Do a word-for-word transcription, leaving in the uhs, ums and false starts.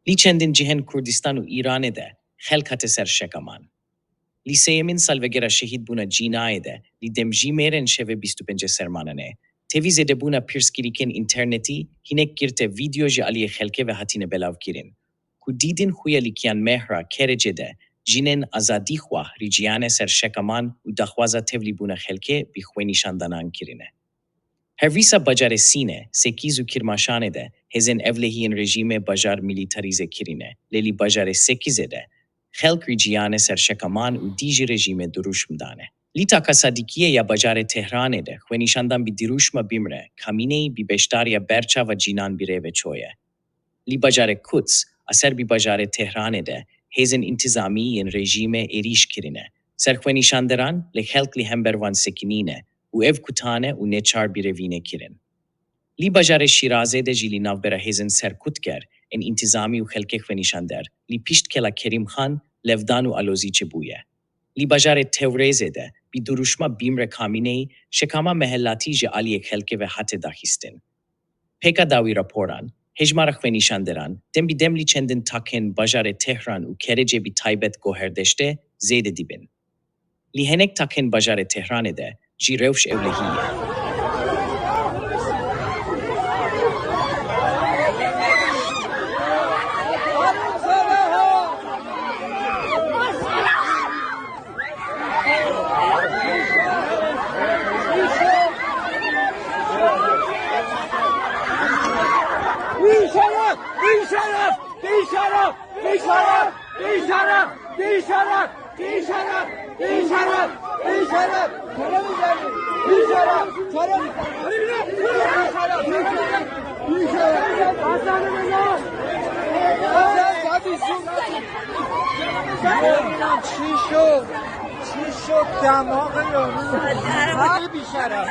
Li çendin cihên Kurdistan û Îranê de xelk hate ser şekaman. Li sêyemîn salvegera şehîdbûna Cînayê de, li Demjîmêrên şevê bîst û pêncê Sermananê, tevî zêdebûna pirsgirêkên înternetî, hinek girtê vîdeo ji aliyê xelkê ve hatine belavkirin, ku dîtin xuya li Kiyanmehra Kerecê de jinên azadîxwah riciyane ser şekaman û daxwaza tevlîbûna xelkê bi xwenîşandanan kirine. Her wisa bajarê Sînê, Sekîz û Kirmaşanê de hêzên ewlehiyên rejîmê bajar milîtarîze kirine, lê li bajarê Sekîzê de xelk riciyane ser şekaman û dijî rejîmê dirûşm dane. Li Taka Sadîkiyê ya bajarê Tehranê de xwenîşandan bi dirûşma bîmre Kamîneyî bi beşdariya berçava cinan bi rê ve çoye. Li bajarê Kuds, a ser bi bajarê Tehranê de hêzên întîzamî yên rejîmê êrîş kirine ser xwenîşanderan, lê xelk li hember wan sekinîne û ev kutane û neçar birevîne kirin. Li bajarê Şîrazê de jî li navbera hêzên serkutger ên întîzamî û xelkê xwenîşander li pişt kela Kerîm Xan levdan û alozî çêbûye. Li bajarê Tewrêzê de bi dirûşma bîmre Kamîneyî şekama mehelatî ji aliyê xelkê ve hate daxistin. Pêka dawî raporan, hejmara xwenîşanderan dem bi dem li çendin takên bajarê Tehran û Kerecê bi taybet Goherdeştê zêde dibin. Li hinek takên bajarê Tehranê de jî rewş ewlehî ye. چی شد؟ چی شد؟ دماغ یارو. هر بیشرف.